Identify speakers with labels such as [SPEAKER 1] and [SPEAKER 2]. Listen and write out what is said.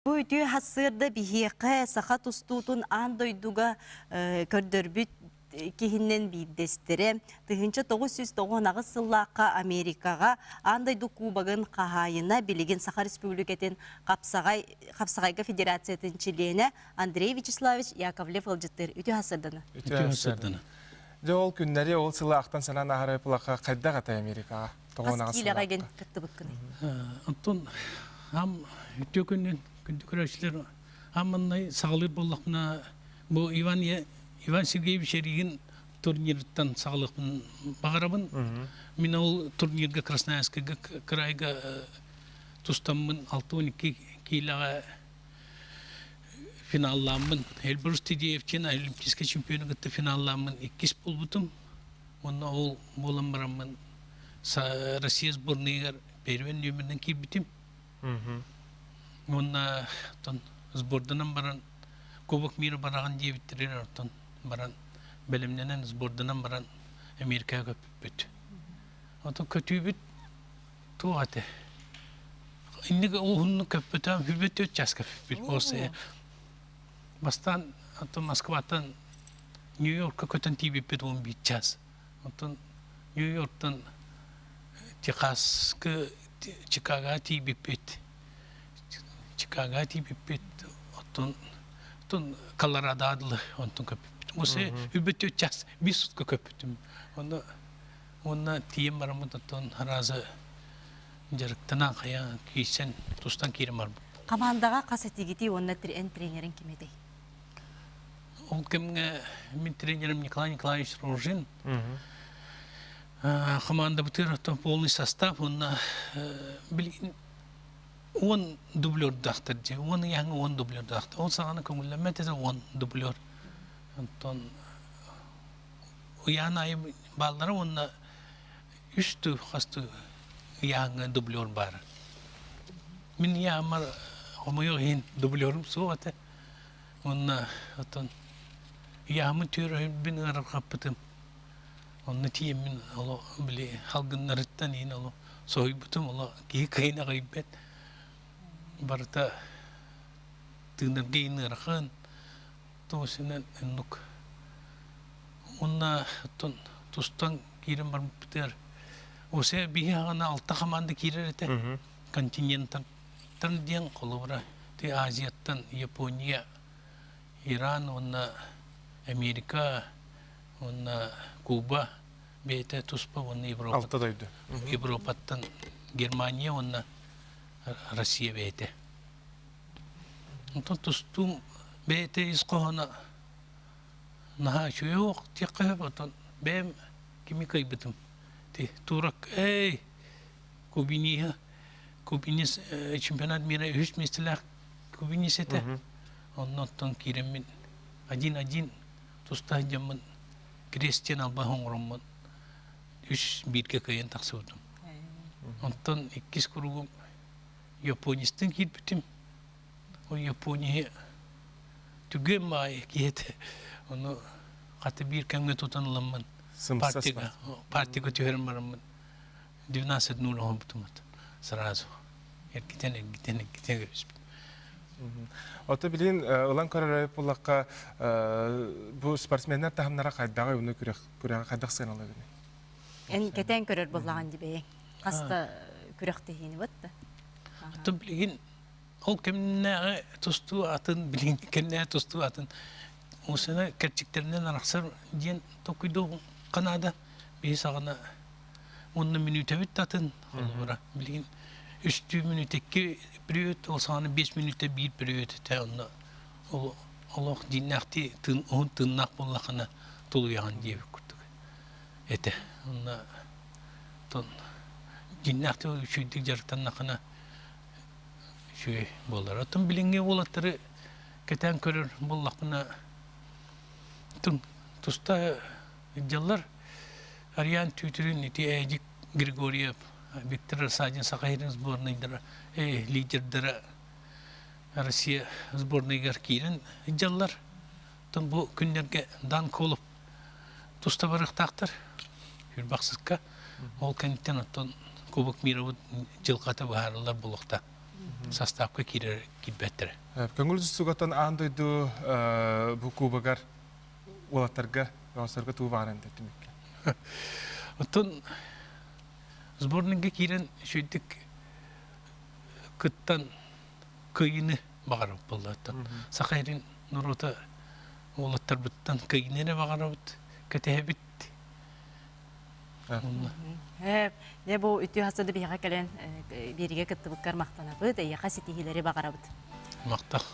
[SPEAKER 1] Бу үтүө сарсыарда биһиэхэ саха тустуутун аан дойдуга көрдөрбүт киһинэн биирдэстэрэ 1998 сыллаахха Америкаҕа аан дойду кубогын хаһаайына, билигин Саха Республикатын хапсаҕай хапсаҕайга федерациятын чилиэнэ Андрей Вячеславович Яковлев ыалдьыттыыр. Үтүө сарсыарданы.
[SPEAKER 2] Үтүө сарсыарданы.
[SPEAKER 3] Дьэ ол күннэри, ол сылы ахтан санаан аһарай пулаха хайдах этэй Америкаҕа?
[SPEAKER 1] Хас киилэҕэ ген кыттыбыккыный?
[SPEAKER 2] Оттон ам үтүө күнүн күндү көрөөччүлэр амманнай саҕалыыр буоллахпына бу Иван Иван Сергеевич Эригин турнирыттан саҕалыахпын баҕарабын. Мин ол турнирга Красноярскайга кыраайга тустаммын 62 киилэҕэ финаллааммын Эльбрус Тедеевчин олимпийскай чемпиону кытта финаллааммын иккис буолбутум. Уонна ол буолан бараммын Россия сборныйыгар первый нүөмэринэн киирбитим. Уонна оттон сборданан баран Кубок мира бараҕын диэбиттэригэр оттон баран бэлэмнэнэн сборданан баран Америкаҕа көппүппүт. Оттон көтүүбүт туох этэ? Инник уһуннук көппүтүм, 24 час көппүппүт. Ол Бастаан оттон Москваттан Нью-Йоркка көтөн тиийбиппит 11 час. Оттон Нью-Йорктан Техаска Чикагоҕа тиийбиппит. Чикагоҕа тиийбиппит. Оттон оттон Колорадоҕа дылы онтон көппүппүт. Осы үбүт час биир сутка көппүтүм. Онно уонна тиийэн бараммыт оттон аразы дьарыктанан хайа киирсэн тустан киирэн барбыт.
[SPEAKER 1] Хамаандаҕа хас этигитий уонна эн тренерин ким этэй?
[SPEAKER 2] Ол кэмҥэ мин тренерим Николай Николаевич Рожин. Командабытыгар оттон полный состав уонна билигин 10 дублердаахтар дии. 10 ыйааҥҥа 10 дублердаахтар. Ол саҕана көҥүллэммэт этэ 10 дублер. Онтон ыйаан аайы бааллара уонна үс тыы хас тыы ыйааҥҥа дублер баара. Мин ыйааммар хомойуох иһин дублерум суох этэ. Уонна оттон ыйааммын түөрөйбүн ыарырҕаппытым. Онно тиийэммин оло били халгыннарыттан иһин оло соһуйбутум оло киһи кыайан аҕыйбат. Барыта тыынарга иһин ыарахан туосунан оннук. Уонна оттон тустан киирэн барбыппытыгар Осе биһи аҕана алта хамаанда киирэр этэ. Континенттан диэн холобура ти Азияттан Япония, Иран уонна Америка уонна Куба бэйэтэ туспа уонна Европа.
[SPEAKER 3] Алта дойду.
[SPEAKER 2] Европаттан Германия уонна Россия бэйэтэ. Онтон тустуум бэйэтэ ис хоһооно наһаа үчүгэй суох диэххэ сөп, оттон бэйэм кими кыайбытым ти турок эй Кубиниһа Кубинис чемпионат мира үһүс миэстэлээх Кубинис этэ. Онно оттон киирэммин один-один туста сылдьаммын крестьян албаһы оҥороммун үс бииргэ кыайан тахсыбытым. Онтон иккис кругум Японистан киирбитим. Ол Япония түгэн маайы киһи Ону хата биир кэмҥэ тутан ыламмын партияга партияга түһэрэн бараммын 12-0 оҥорбутум сразу эргитэн эргитэн эргитэн кэбиспит.
[SPEAKER 3] Ото билин ылан көрөр буоллахха бу спортсменнар таһымнара хайдаҕый уну күрэх күрэҕи хайдах сыаналыыгыный?
[SPEAKER 1] Эн кэтээн көрөр буоллаҕын дибэйэҥ. Хаста күрэхтэһиини батта.
[SPEAKER 2] Оттон билигин ол кэмнээҕи тустуу атын, билигин кэмнээҕи тустуу атын усуна кэрчиктэринэн арахсар диэн толкуйдуу ханаада биһи саҕана уонна мүнүүтэбит да атын холобура билигин үстүү мүнүүтэ икки период ол саҕана биэс мүнүүтэ биир период этэ онно ол олох дьиҥнээхтии тыын уһун тыыннаах буоллаххына тулуйаҕын диэбит курдук этэ онно тон дьиҥнээхтик үчүгэйдик дьарыктаннаххына үчүгэй буолар. Оттон билиҥҥи уолаттары кэтээн көрөр буоллахпына туста дьаллар Ариан Түүтүрүн ити Эдик Григорьев, Виктор Рассадин Саха сирин сборнайдара, лидердара Россия сборнайыгар киирэн дьаллар. Оттон бу күннэргэ Дан Колов туста барыахтаахтар Хүрбахсыкка. Ол кэнниттэн оттон Кубок мировой дьылҕата быһаарыллар буолуохтаах. Составка киирэр киирбэттэрэ.
[SPEAKER 3] Көҥүл тустуугаттан аан дойду бу кубогар уолаттарга, бөҕөстөргө тугу баҕаран түмүккэ?
[SPEAKER 2] Оттон сборникка киирэн үчүгдүк кыттан кыайыыны баҕарабыт буоллааттан. Саха сирин норуота уолаттарбыттан кыайыыны эрэ баҕарабыт, кэтэһэбит.
[SPEAKER 1] Дьэ бу үтүө хасса да биһиэхэ кэлэн биэриигэ кыттыбыккар махтанабыт, эйиэхэ ситиһиилэри баҕарабыт.
[SPEAKER 2] Махтал.